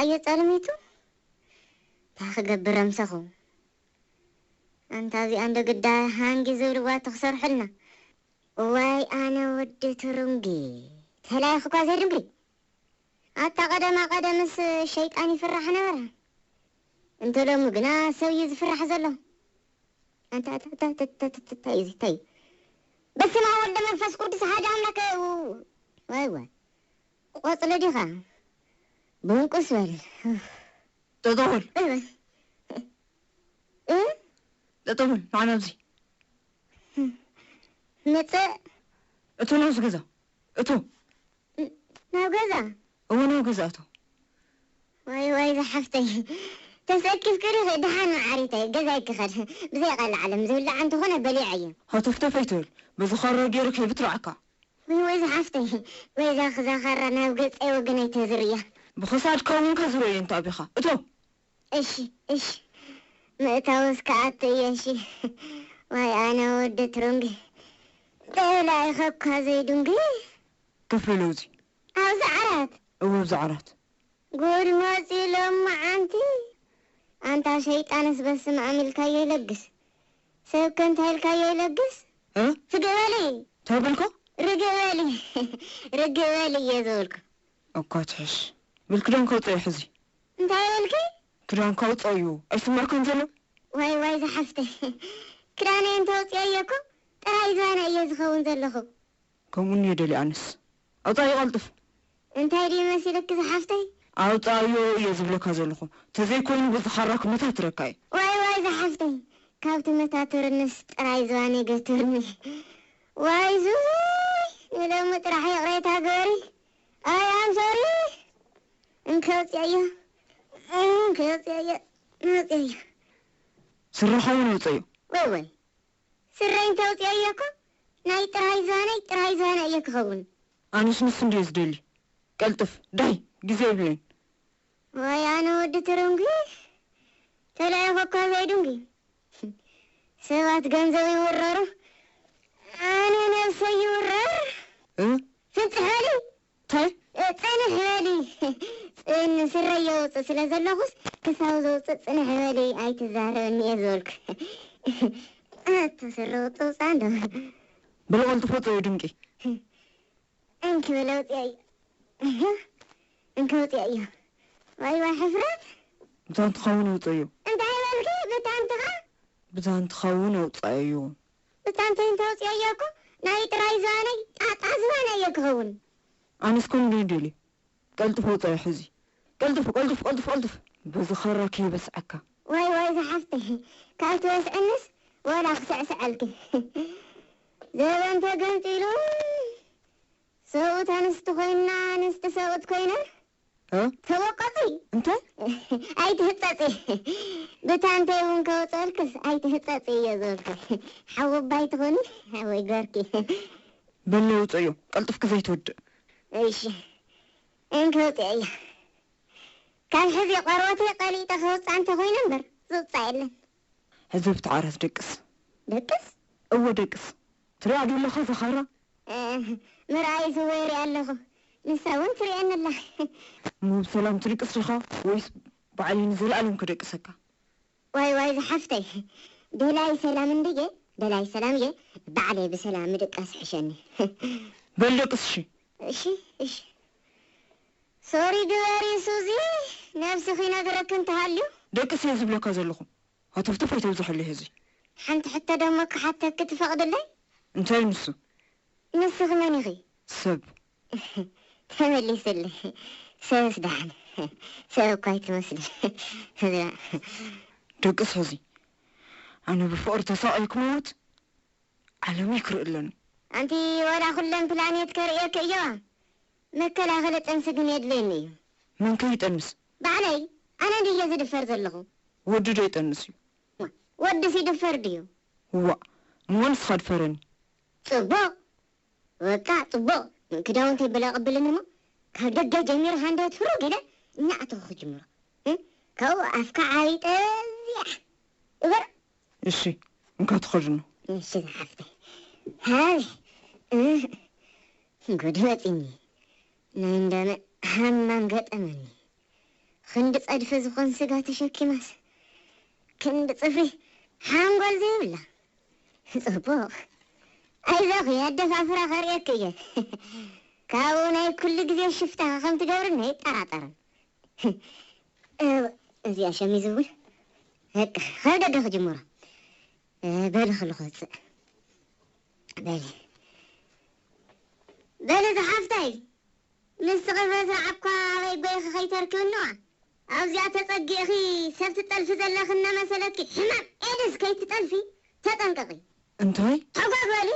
እየ ጸልሚቱ። እንታይ ክገብር ኣምሰኹ? ኣንታ እዚኣ እንደ ግዳ ሃንጊ ዝብልዋ ትኽሰርሑልና። እዋይ ኣነ ወዲ ትሩንጊ፣ ተላይኽ እኳ ዘይድንጉይ። ኣታ ቀደማ ቀደምስ ሸይጣን ይፍራሕ ነበረ። እንተ ሎሚ ግና ሰብ እዩ ዝፍራሕ ዘሎ። ኣንታ፣ ኣታ፣ ኣታ፣ ኣታ፣ ኣታ፣ ኣታ፣ እንታይ እዩ እዚ? እንታይ እዩ? በስመ ኣብ ወወልድ ወመንፈስ ቅዱስ ኣሐዱ ኣምላክ። ው-፣ ዋይ፣ ዋይ። ቆጽሊ ዲኻ? ብንቁስ በል። ጠጠው በል። እ? እ? ጠጠው በል። ንዓ ናብዚ። መጸ? እቶ ናብዚ ገዛ። እቶ። ን-፣ ናብ ገዛ? እወ፣ ናብ ገዛ እቶ። ዋይ፣ ዋይ፣ ዝሓፍተይ። ተሰኪፍኪ ዲኺ? ደሓን መዓሪተይ፣ ገዛይ ክኸድ። ብዘይ ቀልዓለም ዝብላዕ እንተኾነ በሊዐዮ። ሃተፍተፍ ኣይትበል። በዚ ኻራ ገይረ ከይብትርዓካ። ወይ፣ ወይ፣ ዝሓፍተይ። ወይ፣ እዛ ኽዛ ኻራ ናብ ገጸይ ወገነይ ተዝርያ። ብኸሳድካ እውን ከዝርዮ እየ እንተ ኣቢኻ። እቶ። እሺ፣ እሺ። ምእታውስ ክኣቱ እየ፣ እሺ። ዋይ፣ ኣነ ወዲ ትሩንጊ። ተላኢኸ እኳ ዘይድንጉ። ከፍ በል ኣብዚ። ኣብዚ ዓራት? እወ፣ ኣብዚ ዓራት። ጉድ መጺኡ ሎማዓንቲ። ኣንታ ሸይጣንስ በስመ ኣብ ኢልካዮ ይለግስ። ሰብ ከ እንታይ ኢልካዮ ይለግስ? እ? ስግእ በሊ። እንታይ በልካ? ርግእ በሊ። ርግእ በሊ እየ ዝበልኩ። እኳ ትሕሽ። በል ክዳንካ ኣውጽኣዮ ሕዚ። እንታይ በልኪ? ክዳንካ ኣውጽኣዮ። ኣይስምዓካን ዘሎ? ዋይ፣ ዋይ፣ ዝሓፍተይ። ክዳነይ እንተውጽኣዮ እኮ ጥራይ ዝባነይ እየ ዝኸውን ዘለኹ። ከምኡ እየ ደልየ ኣነስ። ኣውጽኣዮ ቀልጥፍ። እንታይ ድዩ መሲልኪ ዝሓፍተይ? ኣውጽኣዮ እየ ዝብለካ ዘለኹ። ተዘይኮይኑ በዚ ኻራ ክመታትረካ እየ። ዋይ፣ ዋይ፣ ዝሓፍተይ። ካብ ትመታትርንስ ጥራይ ዝባነይ ገትርኒ። ዋይ ዙይ፣ ንሎሚ ጥራሕ ይቕሬታ ግበሪ። ኣይ፣ ኣም ሶሪ። እንከ ኣውጽኣዮ። እንከ ኣውጽኣዮ። ኣውጽኣዮ። ስረኻ እውን ኣውጽኣዮ። ወይ፣ ወይ። ስረይ እንተ ኣውጽኣዮ እኮ ናይ ጥራይ ዝባነይ፣ ጥራይ ዝባነይ እየ ክኸውን። ኣነስ ንሱ እንድየ ዝደሊ። ቀልጥፍ፣ ዳይ፣ ግዜ የብለይን። ዋይ ኣነ ወዲ ትሩንጊ፣ ተላኢኸ እኳ ዘይድንጉ። ሰባት ገንዘብ ይውረሩ፣ ኣነ ነብሰይ ይውረር። እ? ፍንጭሕ በሊ። እንታይ? ጽንሕ በሊ። ጽን-፣ ስረይ የውጽእ ስለ ዘለኹስ ክሳብ ዘውጽእ ጽንሕ በሊ ኣይትዛረበኒ እየ ዝበልኩ። ኣታ ስረ ውጽእ ውጽእ እንዶ። በሊ ቀልጥፍ ውጽእ እዩ ድንቂ። እንኪ በለ ውጽእ እዩ። እንኪ ውጽእ እዩ። ዋይ ዋይ ሕፍረት። ብዛንትኻ እውን ውጽእ እዩ። እንታይ በልኪ? ብታንትኻ? ብዛንትኻ እውን ኣውጽኣዮ። ብታንተይ እንተውጽኣዮ እኮ ናይ ጥራይ ዝባነይ ጣጣ ዝባነይ እየ ክኸውን። ኣነስ ከምኡ ድየ ደልየ። ቀልጥፍ ኣውጽኣዮ ሕዚ። ቀልጥፍ፣ ቀልጥፍ፣ ቀልጥፍ፣ ቀልጥፍ። በዚ ኻራ ከይበስዐካ። ዋይ፣ ዋይ፣ ዝሓፍተይ። ካብ ትበስዕንስ ዋላ ክስዕስዐልኪ። ዘበን ተገንጺሉ። ሰብኡት ኣንስቲ ኮይንና፣ ኣንስቲ ሰብኡት ኮይነን። እ? ተወቀጺ። እንታይ? ኣይትህጸጺ። ብታንተይ እውን ከውጸልክስ ኣይትህጸጺ እየ ዝበልኩ። ሓወባይ ትኾኒ? ሓወይ ገርኪ። በለ ውጸዮ፣ ቀልጥፍኪ ዘይትወድእ። እሺ። እንከውጽእ እየ። ካብ ሕዚ ቆርበተይ ቀሊጠ ከውጽኣ እንተኾይነ እምበር፣ ዝውጻእ የለን። ሕዚ ኣብቲ ዓራት ደቅስ። ደቅስ? እወ ደቅስ። ትሪኣ ዶ ኣለኻ እዛ ኻራ? እ፣ ምርኣይ ዝወሪ ኣለኹ። ንሳ እውን ትሪኣኒ ኣላ። እሞ ብሰላም ትድቅስ ዲኻ ወይስ ባዕለይ ንዘለኣለም ክደቅሰካ? ዋይ፣ ዋይ፣ ዝሓፍተይ። ደላይ ሰላም እንድየ፣ ደላይ ሰላም እየ። ባዕለይ ብሰላም ምድቃስ ይሕሸኒ። በል ደቅስ እሺ። እሺ፣ እሺ። ሶሪ ግበሪ ሱዚ፣ ነብስኺ ነግረኪ እንተሃልዩ። ደቅስ እየ ዝብለካ ዘለኹ። ሃተፍተፍ ኣይተብዝሐለይ ሕዚ። ሓንቲ ሕቶ ደሞ ክሓተኪ ትፈቕድለይ? እንታይ ንሱ? ንስኺ መን ኢኺ? ሰብ። ተመሊስለይ። ሰብስ ደሓን። ሰብ እኳ ኣይትመስልን። ደቅስ ሕዚ። ኣነ ብፍቕሪ ተሳቒየ ክመውት? ዓለመይ ክርኢ ኣለኒ። ኣንቲ ዋላ ኩለን ፕላኔት ከርእየኪ እየዋ። መከላኸሊ ጥንሲ ግን የድልየኒ እዩ። መን ከ ይጠንስ? ባዕለይ። ኣነ ድየ ዝድፈር ዘለኹ? ወዲ ዶ ይጠንስ እዩ? ወድስ ይድፈር ድዩ? እዋእ፣ እሞ ንስኻ ድፈረኒ። ጽቡቕ። በቃ ጽቡቕ። ክዳውንተይ በል ኣቐብለኒ እሞ ካብ ደገ ጀሚረ ሃንደበት ፍሩግ ኢለ እናኣተኹ ክጅምሮ። እ? ካብኡ ኣፍካ ዓቢጠ እዚኣ እበር። እሺ፣ እንካ ትኸድኖ። እሺ ዝሓፍተይ። ሃይ። እ፣ ጉድ መጺኒ። ናይ እንዳመ ሃማም ገጠመኒ። ክንዲ ጸድፊ ዝኾን ስጋ ተሸኪማስ፣ ክንዲ ጽፍሪ ሓንጎል ዘይብላ። ጽቡቕ። ኣይዞኺ፣ ኣደፋፍራ ከርእየኪ እየ። ካብኡ ናይ ኩሉ ግዜ ሽፍታ ከም ትገብርኒ ኣይጠራጠርን። እዚኣ ሸሚዝ እውን፣ በቃ፣ ካብ ደገ ክጅምሮ። በሊ፣ ከለኹ ወፅእ። በሊ፣ በሊ፣ ዝሓፍተይ፣ ንስኺ በዛ ዓኳ ወይ ጎይኺ ከይተርክብንዋ። ኣብዚኣ ተጸጊዕኺ ሰብ ትጠልፊ ዘለኺ እናመሰለኪ፣ ሕማም ኤድስ ከይትጠልፊ ተጠንቀቒ። እንታይ? ተጓግ በሊ።